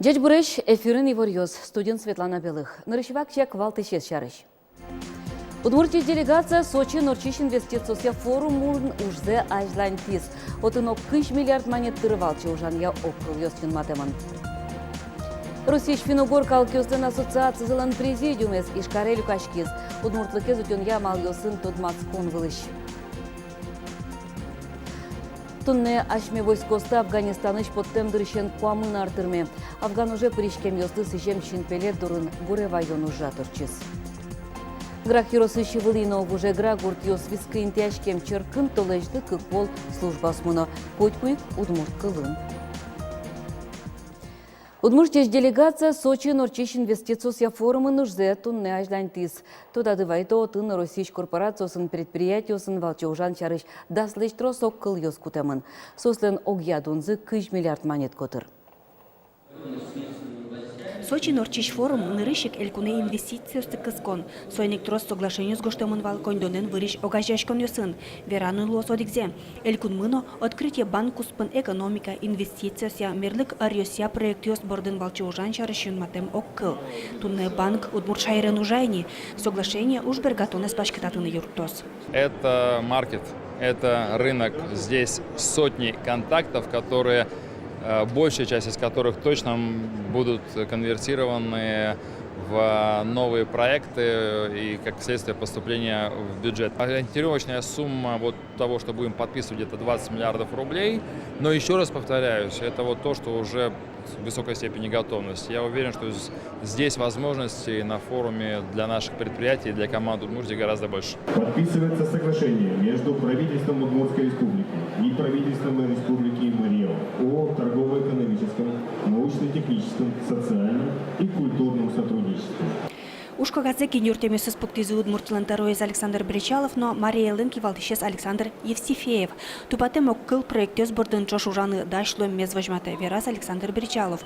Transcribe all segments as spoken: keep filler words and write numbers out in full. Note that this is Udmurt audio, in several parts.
Ӟечбуресь! Эфирын иворъёс, студиын Светлана Белых. Нырысь вакчияк валтӥсез сярысь. Удмуртиысь делегация Сочиын ортчись инвестициосъя форумын ужзэ азьланьтӥз. Отын ог кызь миллиард манет тыр валче ужанъя огкылъёс юнматэмын. Россиысь финн-угор калыкъёслэн ассоциацизылэн президиумез Ижкаре люкаськиз. Удмуртлыкез утёнъя амалъёсын тодматскон вылысь. Туннэ асьме войскоосты Афганистанысь поттэм дырысен куамын ар тырме. Афган уже пыриськемъёслы сӥзем синпелет дурын буре ваён ужрад ортчиз. Грах ёросысь Вылӥ но Вуж Эгра гуртъёс вискын интыяськем черкын толэзьлы кык пол службаос мыно, котьку ик удмурт кылын. Удмуртиысь делегация Сочиын ортчись инвестициосъя форумын ужзэ туннэ азьланьтӥз. Тодады вайытом, отын Россиысь корпорациосын, предприятиосын валче ужан сярысь даслэсь трос огкылъёс кутэмын. Соослэн огъя дунзы кызь миллиард манет котыр. Сочиын ортчись форум — нырысь ик элькунэ инвестициосты кыскон. Соин ик трос соглашениос гожтэмын вал коньдонэн вырись огазеяськонъёсын. Вераны луоз одӥгзэ: элькунмы но «Открытие банк» куспын экономика, инвестициосъя, мерлык ӧръёсъя проектъёс бордын валче ужан сярысь юнматэм огкыл. Туннэ банк удмурт шаерын ужа ини, соглашение уж бергатонэз паськытатыны юрттоз. Это маркет, это рынок. Здесь сотни контактов, которые, э, большая часть из которых точно, м, будут конвертированы в новые проекты и, как следствие, поступления в бюджет. Ориентировочная сумма вот того, что будем подписывать, где-то двадцать миллиардов рублей. Но ещё раз повторяюсь, это вот то, что уже в высокой степени готовности. Я уверен, что з-, здесь возможностей на форуме для наших предприятий, для команд Удмуртии гораздо больше. Подписывается соглашение между правительством Удмуртской Республики и правительством Республики Марий Эл о торгово-экономическом, научно-техническом, социальном и культурном сотрудничестве. Уж кагазэ кин юрттэмъёсыз пуктӥзы Удмуртилэн тӧроез Александр Бречалов но Марий Эллэн кивалтӥсез Александр Евсифеев. Тупатэм огкыл проектъёс бордын ӵош ужаны дась луэммес возьматэ, вераз Александр Бречалов.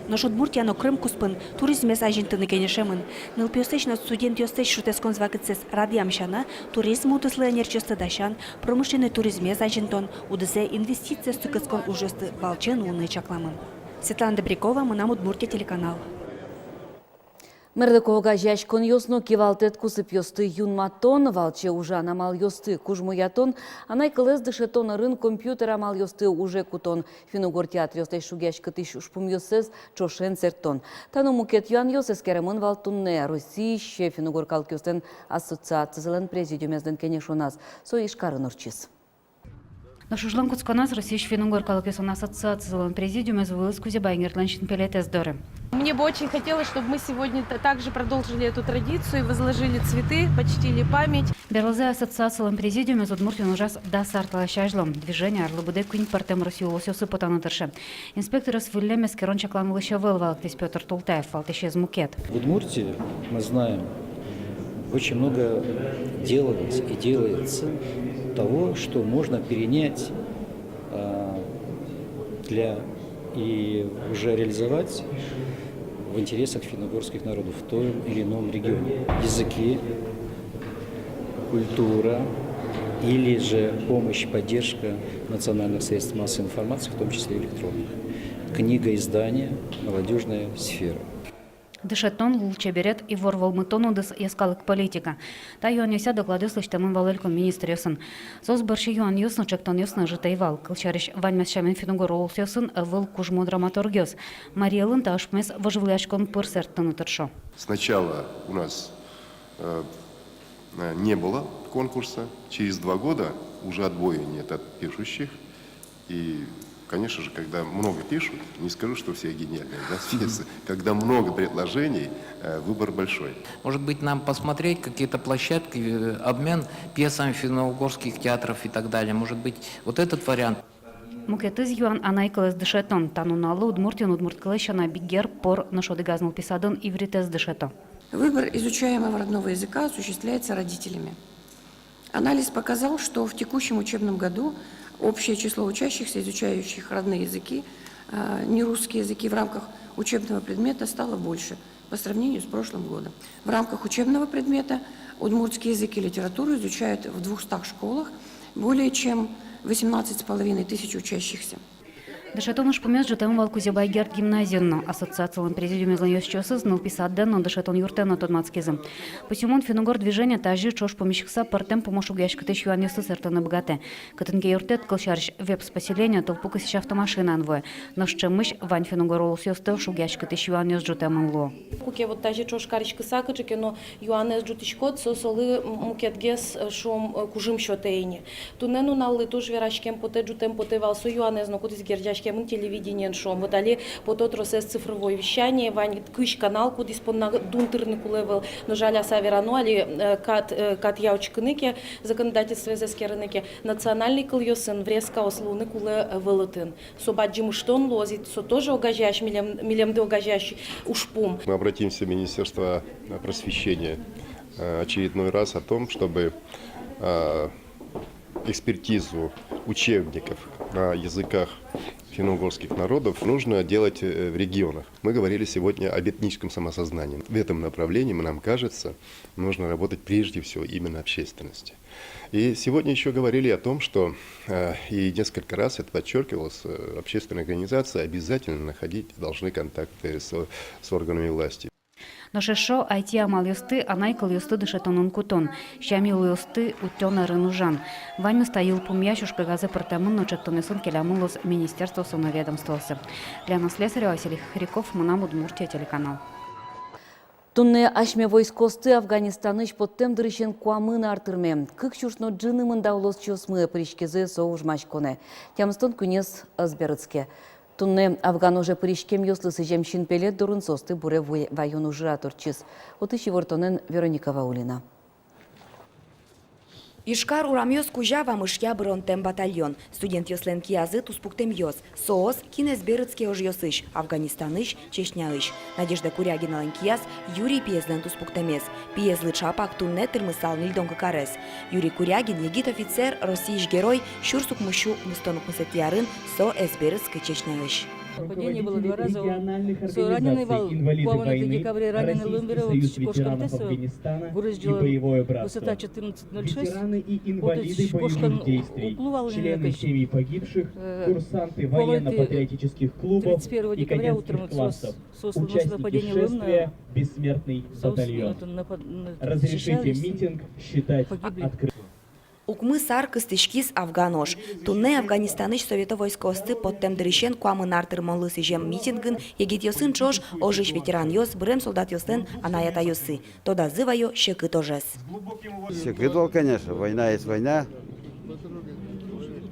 Нош Удмуртия но Крым куспын туризмез азинтыны кенешемын. Нылпиослэсь но студентъёслэсь шутэтскон вакытсэс радъям сяна, туризм удыслы ӧнерчиосты дасян, промышленной туризмез азинтон, удысэ инвестициосты кыскон ужъёсты валче нуыны чакламын. Светлана Добрякова, «Мынам Удмуртие» телеканал. Мерлыко огазеяськонъёс но кивалтэт кусыпъёсты юнматон, валче ужан амалъёсты кужмоятон, анай кылэз дышетон ӧрын компьютер амалъёсты уже кутон, финн-угор театръёслэсь шугъяськытӥсь ужпумъёссэс ӵошен сэрттон. Та но мукет юанъёс эскеремын вал туннэ Россиысь финн-угор калыкъёслэн ассоциацизылэн президиумезлэн кенешоназ. Со Ижкарын ортчиз. Нош ужлэн кутсконаз Россиысь финн-угор калыкъёслэн ассоциацизылэн президиумез вуылӥз Кузебай Гердлэн синпелетэз доры. Мне бы очень хотелось, чтобы мы сегодня т-, также продолжили эту традицию и возложили цветы, почтили память. Берлозэ ассоциацилэн президиумез Удмуртиын ужаз дас ар талэсь азьло. Движение арлы быдэ куинь пӧртэм Россия улосъёсы потаны тырше. Инспекторъёс выллем эскерон-чаклан вылысь ӧвӧл, валэктӥз Пётр Тултаев, валтӥсез мукет. В Удмуртии, мы знаем, очень много делалось и делается того, что можно перенять, а, для, и уже реализовать в интересах финно-угорских народов в том или ином регионе. Языки, культура или же помощь, поддержка национальных средств массовой информации, в том числе электронных. Книга, издание, молодёжная сфера. Дышетон, лулчеберет, ивор вӧлмытон удыс, йӧскалык политика. Та юанъёсъя докладъёс лэсьтэмын вал элькун министръёсын. Соос бӧрсьы юанъёс но, ӵектонъёс но ӧжыт ӧй вал. Кылсярысь, ваньмаз сямен финн-угор улосъёсын ӧвӧл кужмо драматургъёс. Марий Элын та ужпумез вожвылъяськон пыр сэрттыны тыршо. Сначала у нас, э, э, не было конкурса, через два года уже отбоя нет от пишущих. И, конечно же, когда много пишут, не скажу, что все гениальные, да, пьесы. Когда много предложений, э, выбор большой. Может быть, нам посмотреть какие-то площадки, э, обмен пьесами финно-угорских театров и так далее. Может быть, вот этот вариант. Мукетыз юан — анай кылэз дышетон. Та нуналлы Удмуртиын удмурт кылэз сяна бигер пор нош одӥгаз нылпи садын ивритэз дышето. Выбор изучаемого родного языка осуществляется родителями. Анализ показал, что в текущем учебном году Общее число учащихся, изучающих родные языки, э, нерусские языки в рамках учебного предмета стало больше по сравнению с прошлым годом. В рамках учебного предмета удмуртский язык и литературу изучают в двухстах школах более чем восемнадцать с половиной тысяч учащихся. Дышетон ужпумез ӝутэмын вал Кузебай Герд гимназиын но. Ассоциацилэн президиумезлэн ёзчиосыз нылпи садэ но, дышетон юртэ но тодматскизы. Пусйымон, финн-угор движение тазьы ӵош пумиськыса пӧртэм пумо шугъяськытӥсь юанъёсты сэртыны быгатэ. Кытын ке юрттэт, кылсярысь, вепс поселение тылпу кысӥсь автомашинаен вуэ. Нош ӵемысь вань финн-угор улосъёсты шугъяськытӥсь юанъёс ӝутэмын луо. Куке вот тазьы ӵош кариськыса кыӵе ке но юанэз ӝутӥськод, со солы м-, мукетгес, э, шуом, э, кужым сётэ ини. Туннэ нуналлы туж вераськем потэ, ӝутэм потэ вал со юанэз но, кудӥз герӟаськемын телевидениен, шуом. Вот али пото тросэз цифровой вещание, вань кызь канал, кудӥз понна дун тырны кулэ ӧвӧл. Но жаляса верано, али, э, кат, э, катъя учкыны ке, законодательствоез эскерыны ке, национальной кылъёсын врезкаос луыны кулэ ӧвӧл отын. Со бадӟым ыштон луоз, и со тоже огазеясь, милем-, милемды огазеясь ужпум. Мы обратимся в Министерство просвещения, э, очередной раз о том, чтобы, э, экспертизу учебников на языках финно-угорских народов нужно делать, э, в регионах. Мы говорили сегодня об этническом самосознании. В этом направлении, нам кажется, нужно работать прежде всего именно общественности. И сегодня ещё говорили о том, что, э, и несколько раз это подчёркивалось, э, общественные организации обязательно находить должны контакты с, с органами власти. Нош эшшо ай ти амалъёсты, анай кылъёсты дышетонын кутон, сям-йылолъёсты утён арын ужан. Ваньмыз та йылпумъясь ужкагазэ пыртэмын но, ӵектонъёсын келямын луоз министерствоосын но ведомствоосын. Лена Слесарева, Василий Хохряков, «Мынам Удмуртие» телеканал. Туннэ асьме войскоосты Афганистанысь поттэм дырысен куамын ар тырме. Кык сюрс но ӝыны мында улосчиосмы пыриськизы со ужмаськонэ. Тямыстон куинез ӧз берытске. Туннэ афган оже пыриськемъёслы сӥзем синпелет дорын соосты буре ву-, ваён ужрад ортчиз. Отысь ивортонэн Вероника Ваулина. Ижкар урамъёс кузя вамышъя быронтэм батальон. Студентъёслэн киязы туспуктэмъёс. Соос, кин ӧз берытске ожъёсысь, Афганистанысь, Чечняысь. Надежда Курягиналэн кияз Юрий пиезлэн туспуктэмез. Пиезлы ӵапак туннэ тырмысал ньыльдон кык арес. Юрий Курягин, егит офицер, Россиысь Герой, сюрс укмыс сю укмыстон укмысэтӥ арын со ӧз берытскы Чечняысь. Нападение было два раза. Он со раненый вал, куамынэтӥ декабре раненый луэм бере, вот кошкам тесо, гурезь делал, высота четырнадцать ноль шесть, вот эти кошкам уклу вал, э, курсанты военно-патриотических клубов и кадетских классов, тридцать первого декабря утром соос, соос, значит, нападение луэм на, соос, это, напад-, на, защищались, погибли. Укмыс ар кыстӥськиз афган ож. Туннэ Афганистанысь совето войскоосты поттэм дырысен куамын ар тырмонлы сӥзем митингын егитъёсын ӵош ожысь ветеранъёс, бырем солдатъёслэн анай-атайёссы. Тодазы ваё секыт ожез. Секыт вал, конечно, война есть война.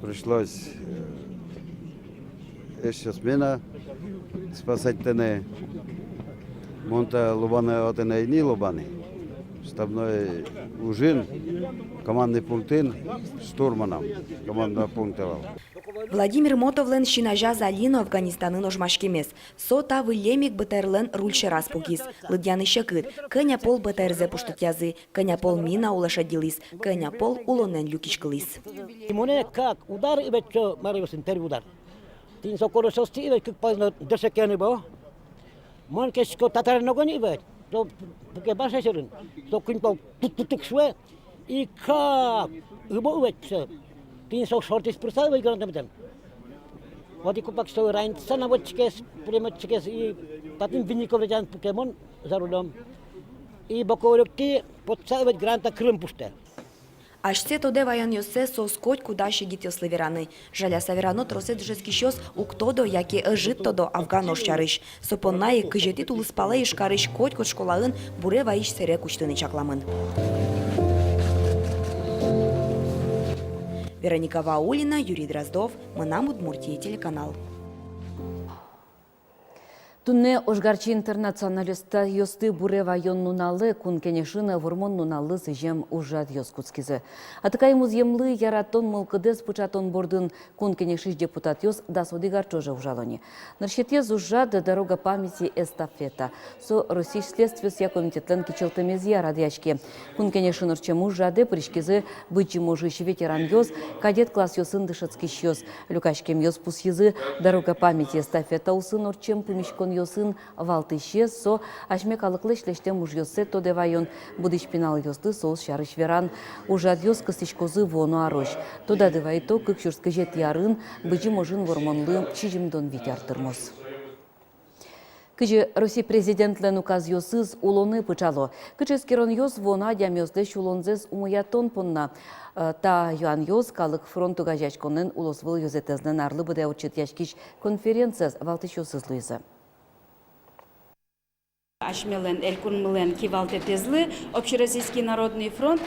Пришлось, э, эшъёсме но спасать тыны. Мон та Лубанэ отын ӧй ни Лубаны. Штабной ужын, командный пунктын, штурманом командного пункта вал. Владимир Мотовлэн син азяз али но Афганистанын ожмаськемез. Со та выллем ик БТР-лэн руль сьӧраз пукиз. Лыдъяны секыт, кӧня пол БТР-зэ пуштытъязы, кӧня пол мина улэ шедьылӥз, кӧня пол улонэн люкиськылӥз. И монэ как удар ӧвӧл, чё, маръёсын, первый удар. Тӥни со колёсаосты ӧвӧл, кык палэныз но дышетскыны ӧвӧл. Мон кесько татарин огонь ӧвӧл, со пуке башня сьӧрын, со куинь пол тук-тук-тук шуэ, и как ӧвӧл, ӧвӧл, всё. Тӥни со шортысь пырыса ӧвӧл гранатометэн. Вот и копак со ранитьыса наводчикез, пулемётчикез, и татын Винников лейтенант пуке, мон за рулём. И боковой люкты потса ӧвӧл, граната кылын пуштэ. Асьсэ тодэ ваёнъёссэ соос котькудаз егитъёслы вераны. Жаляса верано, тросэз дышетскисьёс уг тодо яке ӧжыт тодо афган ож сярысь. Со понна ик кызетӥ тулыспалэ Ижкарысь котькуд школаын буре вайись сэре кутьтыны чакламын. Вероника Ваулина, Юрий Дроздов, «Мынам Удмуртие» телеканал. Туннэ ожгарчи интернационалистъёсты буре ваён нуналэ Кун Кенешын Вормон нуналлы сӥзем ужрадъёс кутскизы. Атыкай музъемлы яратон мылкыдэз пыӵатон бордын Кун Кенешысь депутатъёс дас одӥг ар ӵоже ужало ни. Нырысетӥез ужрад — «Дорога памяти» эстафета. Со Россиысь Следствиосъя комитетлэн кичӧлтэмезъя радъяське. Кун Кенешын ортчем ужрадэ пыриськизы Быдӟым ожысь ветеранъёс, кадет классъёсын дышетскисьёс. Люкаськемъёс пусйизы «Дорога памяти» эстафета улсын ортчем пумиськонъёсын валтӥсез — со асьме калыклэсь лэсьтэм ужъёссэ тодэ ваён, будӥсь пиналъёслы соос сярысь веран. Ужрадъёс кыстӥськозы вуоно арозь. Тодады вайто, кык сюрс кызетӥ арын Быдӟым ожын Вормонлы сизьымдон вить ар тырмоз. Кызьы Россия президентлэн указъёсыз улонэ пыӵало? Кыӵе эскеронъёс вуоно адямиослэсь улонзэс умоятон понна? Э, та юанъёс «Калык фронт» огазеяськонлэн улосвыл ёзэтэзлэн арлы быдэ ортчытъяськись конференциез валтӥсьёсыз луизы. Асьмелэн элькунмылэн кивалтэтэзлы Общероссийский народный фронт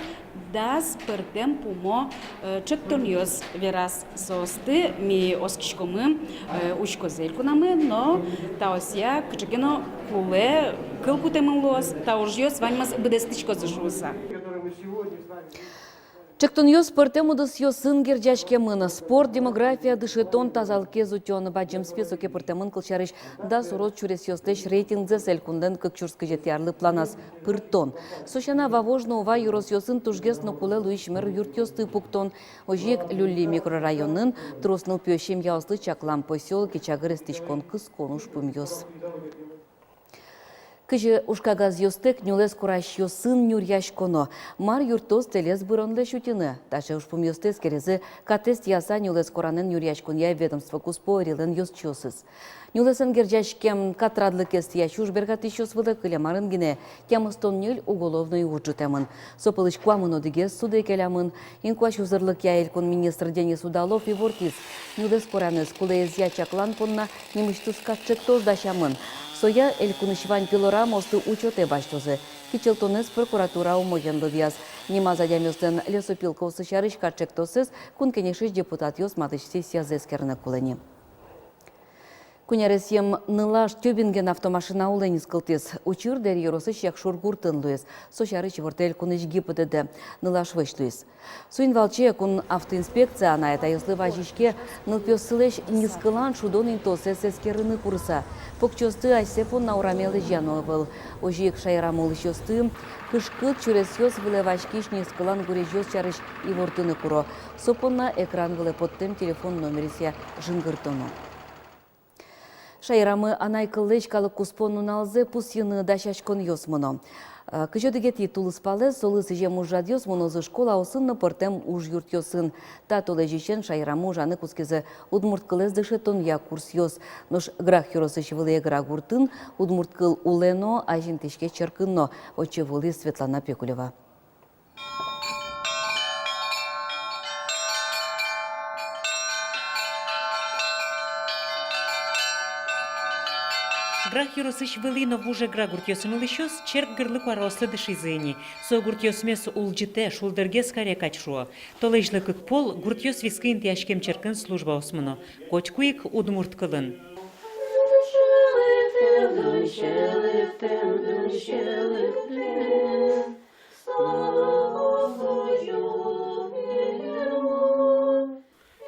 дас пӧртэм пумо, э, ӵектонъёс вераз. Соосты ми оскиськомы, э, учкозы элькунамы, но таосъя кыӵе ке но кулэ кыл кутэмын луоз, та ужъёс ваньмыз быдэстӥськозы шуыса. Ӵектонъёс пӧртэм удысъёсын герӟаськемын: спорт, демография, дышетон, тазалыкез утён. Бадӟым списоке пыртэмын, кылсярысь, дас урод сюресъёслэсь рейтингзэс элькунлэн кык сюрс кызетӥ арлы планаз пыртон. Со сяна, Вавож но Ува ёросъёсын тужгес но кулэ луись мер юртъёсты пуктон. Озьы ик Люли микрорайонын трос нылпиё семьяослы чаклам посёлоке чагыр эстӥськон кыскон ужпумъёс. Кызьы ужкагазъёстэк нюлэс корасьёсын нюръяськоно? Мар юрттоз тэлез быронлэсь утьыны? Таӵе ужпумъёсты эскеризы катэз тӥяса нюлэс коранэн нюръяськонъя ведомство куспо ӧрилэн ёзчиосыз. Нюлэсэн герӟаськем катрадлыкез тӥясь уж бергатӥсьёс вылэ кылем арын гинэ тямыстон ньыль уголовной уж ӝутэмын. Со пӧлысь куамын одӥгез судэ келямын. Инкуазь узырлыкъя элькун министр Денис Удалов ивортӥз: нюлэс коранэз кулэезъя чаклан понна нимысьтыз кат ӵектос дасямын. Соя элькунысь вань пилорамаосты учётэ басьтозы. Кичӧлтонэз прокуратура умоен лыдъяз. Нимаз адямиослэн лесопилкаоссы сярысь кат ӵектосэз Кун Кенешысь депутатъёс матысь сессиязы эскерыны кулэ ни. Куинь аресъем нылаш Тюбинген автомашина улэ нискылтӥз. Учыр Дэри ёросысь Якшур гуртын луиз. Со сярысь ивортэ элькунысь ГИБДД. Нылаш вӧсь луиз. Соин валче кун автоинспекция анай-атайёслы вазиське нылпиоссылэсь нискылан шудон интыосыз эскерыны курыса. Покчиосты асьсэ понна ураме лэзьяно ӧвӧл. Озьы ик шаерамы улӥсьёсты кышкыт сюресъёс вылэ васькись нискылан гурезьёс сярысь ивортыны куро. Со понна экран вылэ поттэм телефон номеръёсъя жингыртоно. Шаерамы анай кыллэсь калык куспо нуналзэ пусйыны дасяськонъёс мыно. Э, кызь одӥгетӥ тулыспалэ солы сӥзем ужрадъёс мынозы школаосын но пӧртэм ужъюртъёсын. Та толэзьысен шаерамы ужаны кутскизы удмурт кылэз дышетонъя курсъёс. Нош Грах ёросысь Вылӥ Эгра гуртын удмурт кыл улэ но, азинтӥське черкын но. Отчы вуылӥз Светлана Пикулева. Грах ёросысь Вылӥ но Вуж Эгра гуртъёсын улӥсьёс черк гырлы куараослы дышизы ини. Со гуртъёсмес улӟытэ, шулдыргес каре кадь, шуо. Толэзьлы кык пол гуртъёс вискы интыяськем черкын службаос мыно. Котьку ик удмурт кылын.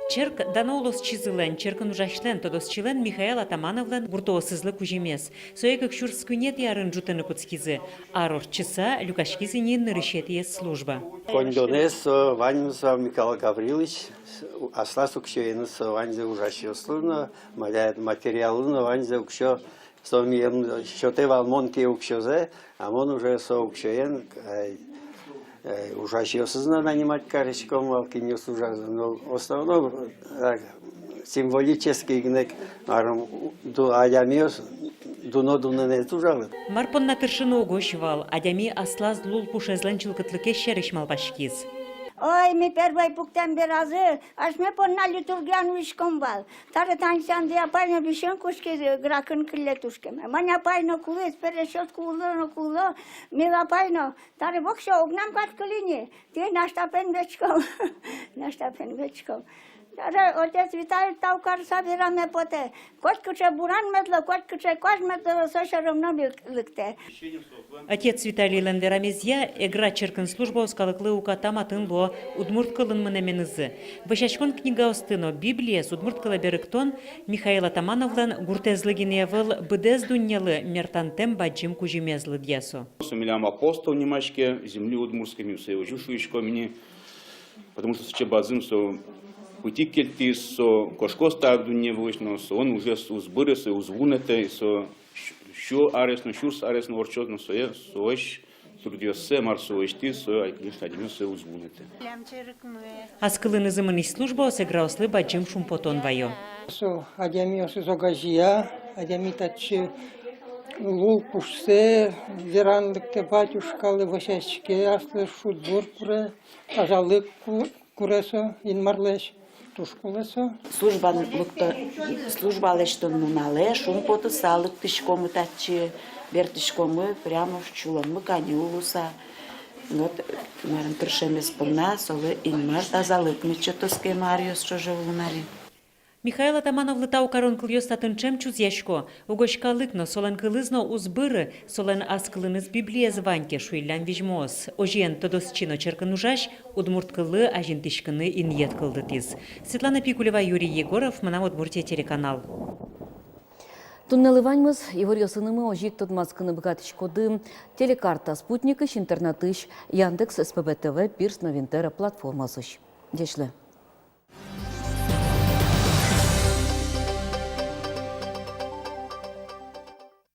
Черк дано улосчизылэн, черкын ужасьлэн, тодосчилэн Михаил Атамановлэн гуртоосызлы кузьымез. Сое кык сюрс куинетӥ арын ӝутыны кутскизы. Ар ортчыса люкаськиз ини нырысетӥез служба. Коньдонэз, э, ваньмыз Михаил Гаврилович аслаз уксёеныз, э, ваньзэ ужасьёслы но, маля-, материаллы но ваньзэ уксё. Со мыным сётэ вал, мон ке уксёзэ, а мон уже со уксёен, э, э, ужасьёсыз но нанимать кариськом вал, кинъёс ужазы. Но в основном, э, символический гинэ, марым, ду-, адямиос, дуно дунынэз ужало. Мар понна тыршыны угось вал, адями аслаз лулпушезлэн чылкытлыкез сярысь малпаськиз. Ой, ми первой пуктэм беразы асьме понна литургия нуиськом вал. Таре тани Андрей апай но висён кутскиз, Грахын кылле тушкеме. Мон апай но кулӥз, пересьёс куло но куло, Мила апай но. Таре воксё огнам кадь кылӥ ни, тӥ наштапен ветчком, наштапен ветчком. Даже отец Виталий тау карыса вераме потэ. Котькыӵе буран мед луоз, котькыӵе куазь мед луоз, со всё равно лык-, лыктэ. Отец Виталийлэн верамезъя, Эгра черкын службаос калыклы уката матын луо удмурт кылын мынэменызы. Вӧсяськон книгаосты но Библиез удмурт кылэ берыктон Михаил Атамановлэн гуртэзлы гинэ ӧвӧл, быдэс дуннелы мертантэм бадӟым кузьымез лыдъя со. Со милям апостол нимаське земли удмуртской, ми сое озьы шуиськом ини. Потому что сыӵе бадӟым со пытьы кельтӥз, со кошкоз та дунне вылысь, но солэн ужез уз быры, сое уз вунэтэ, со сю-, сю арес но, сюрс арес но ортчоз, но сое, соос трудъёссэ, мар со лэсьтӥз, сое, конечно, адямиос сое уз вунэтэ. Ас кылынызы мынӥсь службаос эграослы бадӟым шумпотон ваё. Со адямиосыз огазея, адями татчы лул пушсэ вераны лыктэ, батюшкалы вӧсяське, аслыз шудбур куре, тазалык ку-, куре со Инмарлэсь, туж кулэ со. Службан лыкто-, служба лэсьтон нуналэ шумпотыса лыктӥськомы татчы, бертӥськомы, прямо сюлэммы каньыл луыса. Вот, марын тыршемез понна солы Инмар тазалык мед сётоз ке, мар ёс ӵоже улын али. Михаил Атамановлы тау карон кылъёс татын ӵем чузъясько. Угось калык но, солэн кылыз но уз быры, солэн ас кылыныз Библиез вань ке, шуиллям визьмоос. Озьыен, тодосчи но черкын ужась удмурт кыллы азинтӥськыны инъет кылдытӥз. Светлана Пикулева, Юрий Егоров, «Мынам Удмуртие» телеканал. Туннэлы ваньмыз. Иворъёсынымы озьы ик тодматскыны быгатӥськоды Телекарта спутникысь, интернетысь, Яндекс, СПБ ТВ, Пирс но Винтера платформаосысь. Ӟеч луэ.